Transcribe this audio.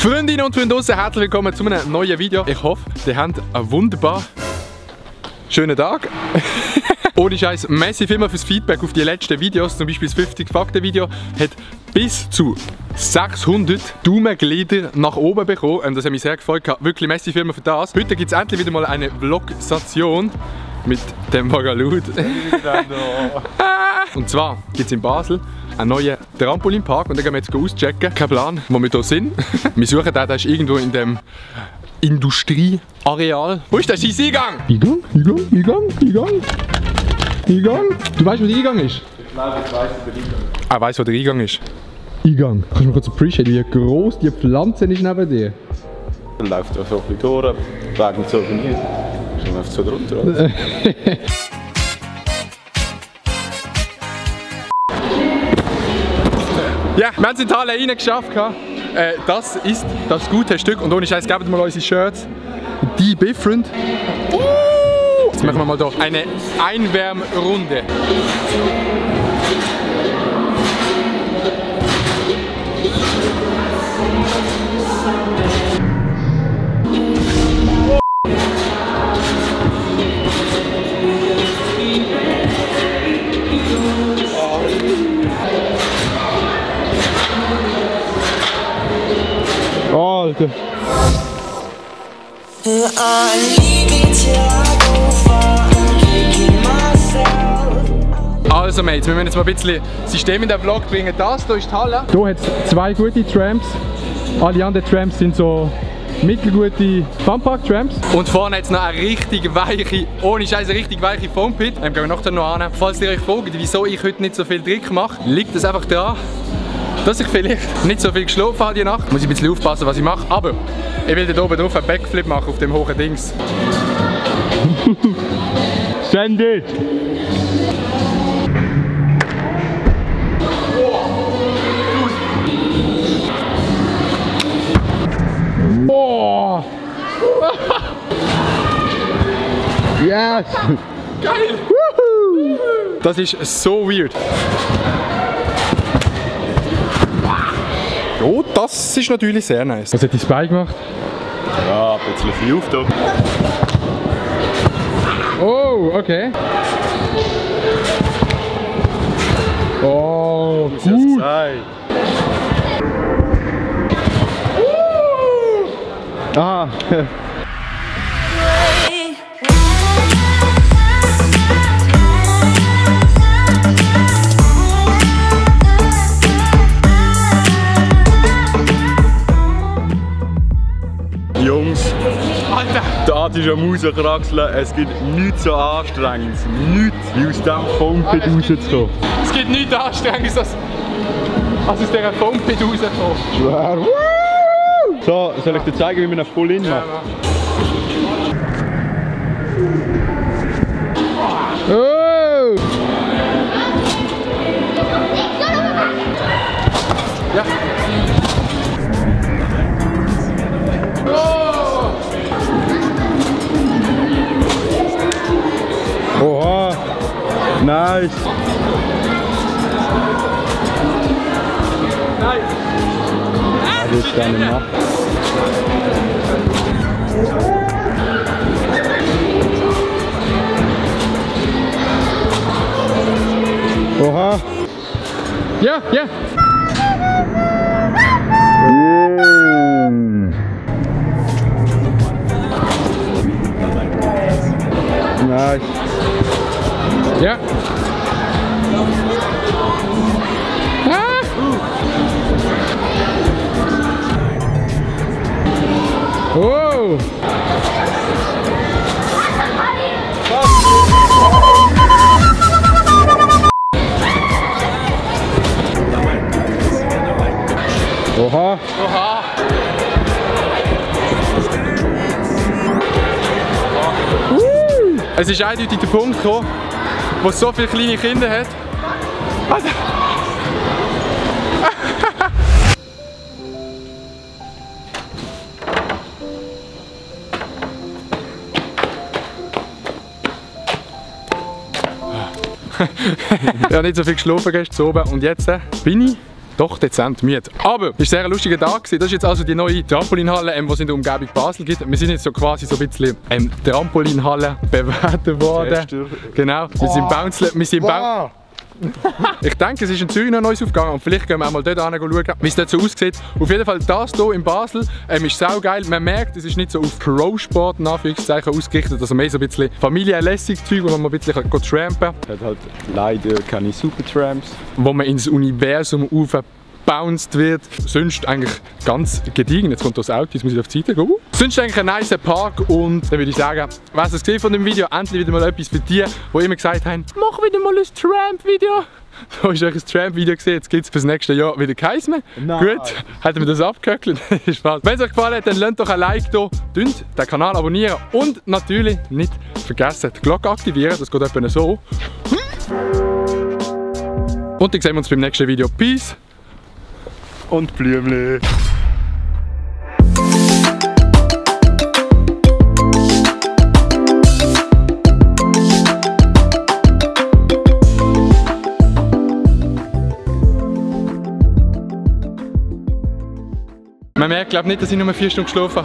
Freundinnen und Freunde draussen, herzlich willkommen zu einem neuen Video. Ich hoffe, ihr habt einen wunderbar schönen Tag. Ohne Scheiß, massiv immer fürs Feedback auf die letzten Videos, zum Beispiel das 50 Fakten Video, hat bis zu 600 Daumenglieder nach oben bekommen. Das hat mich sehr gefreut. Wirklich massiv immer für das. Heute gibt es endlich wieder mal eine Vlog-Station mit dem Magalut. Und zwar gibt es in Basel einen neuen Trampolinpark und da gehen wir jetzt auschecken. Kein Plan, wo wir hier sind. Wir suchen den, der ist irgendwo in dem Industrieareal. Wo ist der Scheisseingang? Eingang. Du weißt, wo der Eingang ist? Ich glaube, ich weiss, wo der Eingang ist. Er weiss, wo der Eingang ist. Eingang. Kannst du mir kurz appreciaten, wie gross die Pflanze ist neben dir? Dann läuft er so ein bisschen durch, wegen so nicht. Dann läuft so drunter, oder? Ja, wir haben es in die Halle reingeschafft. Das ist das gute Stück und ohne Scheiß, gebt mal unsere Shirts. Die Different. Jetzt machen wir mal hier eine Einwärmrunde. Alter. Also Mates, wir müssen jetzt mal ein bisschen System in den Vlog bringen. Das hier ist die Halle. Hier hat es zwei gute Trams. Alle anderen Trams sind so mittelgute Funpark-Trams. Und vorne hat es noch eine richtig weiche, ohne Scheiße, richtig weiche Foampit. Gehen wir nachher noch an. Falls ihr euch fragt, wieso ich heute nicht so viel Trick mache, liegt es einfach daran, dass ich vielleicht nicht so viel geschlafen habe die Nacht. Muss ich ein bisschen aufpassen, was ich mache. Aber ich will da oben drauf einen Backflip machen auf dem hohen Dings. Send it! Oh! Yes! Geil! Woohoo! Das ist so weird. Oh, das ist natürlich sehr nice. Was hat dein Bein gemacht? Ja, ein bisschen viel aufgetan. Oh, okay. Oh, gut. Ah. Jungs, Alter! der Art ist am rauskraxeln. Es gibt nichts so Anstrengendes. Nichts, wie aus diesem Foampit rauszukommen. Es gibt nichts Anstrengendes, als aus dieser Foampit rauszukommen. Schwer. So, soll ich dir zeigen, wie man einen Full-In macht? Oh! Ja. Oha! Nice! Das ist gar nicht machen. Oha! Ja, ja! Nice! Ja! Ah! Oh! Oha! Oha! Es ist eindeutig der Punkt gekommen, wo es so viele kleine Kinder hat. Alter. Ich habe nicht so viel geschlafen gestern oben und jetzt bin ich doch dezent Miete. Aber es war sehr ein lustiger Tag gewesen. Das ist jetzt also die neue Trampolinhalle, die es in der Umgebung Basel gibt. Wir sind jetzt so quasi so ein bisschen Trampolinhalle bewertet worden. Genau. Wir sind Bounce. Ich denke, es ist in Zürich noch Neues aufgegangen und vielleicht gehen wir auch mal dort hin schauen, wie es dort so aussieht. Auf jeden Fall das hier in Basel ist saugeil. Man merkt, es ist nicht so auf Pro-Sport in Anführungszeichen ausgerichtet, also mehr so ein bisschen familienlässig Zeug, wo man ein bisschen trampen kann. Hat halt leider keine Supertramps. Wo man ins Universum bounced wird. Sonst eigentlich ganz gediegen. Jetzt kommt das Auto, jetzt muss ich auf die Seite gehen. Sonst eigentlich ein nicer Park und dann würde ich sagen, was ihr gesehen von dem Video, endlich wieder mal etwas für die, die immer gesagt haben, mach wieder mal ein Tramp-Video. Da ist euch ein Tramp-Video gesehen, jetzt gibt es fürs nächste Jahr wieder keins mehr. Nein. Gut, hätten wir das abgehöckelt. Spaß. Wenn es euch gefallen hat, dann lasst doch ein Like da, den Kanal abonnieren und natürlich nicht vergessen, die Glocke aktivieren, das geht etwa so. Und dann sehen wir uns beim nächsten Video. Peace! Und Blümli. Man merkt, glaube ich, nicht, dass ich nur 4 Stunden geschlafen habe.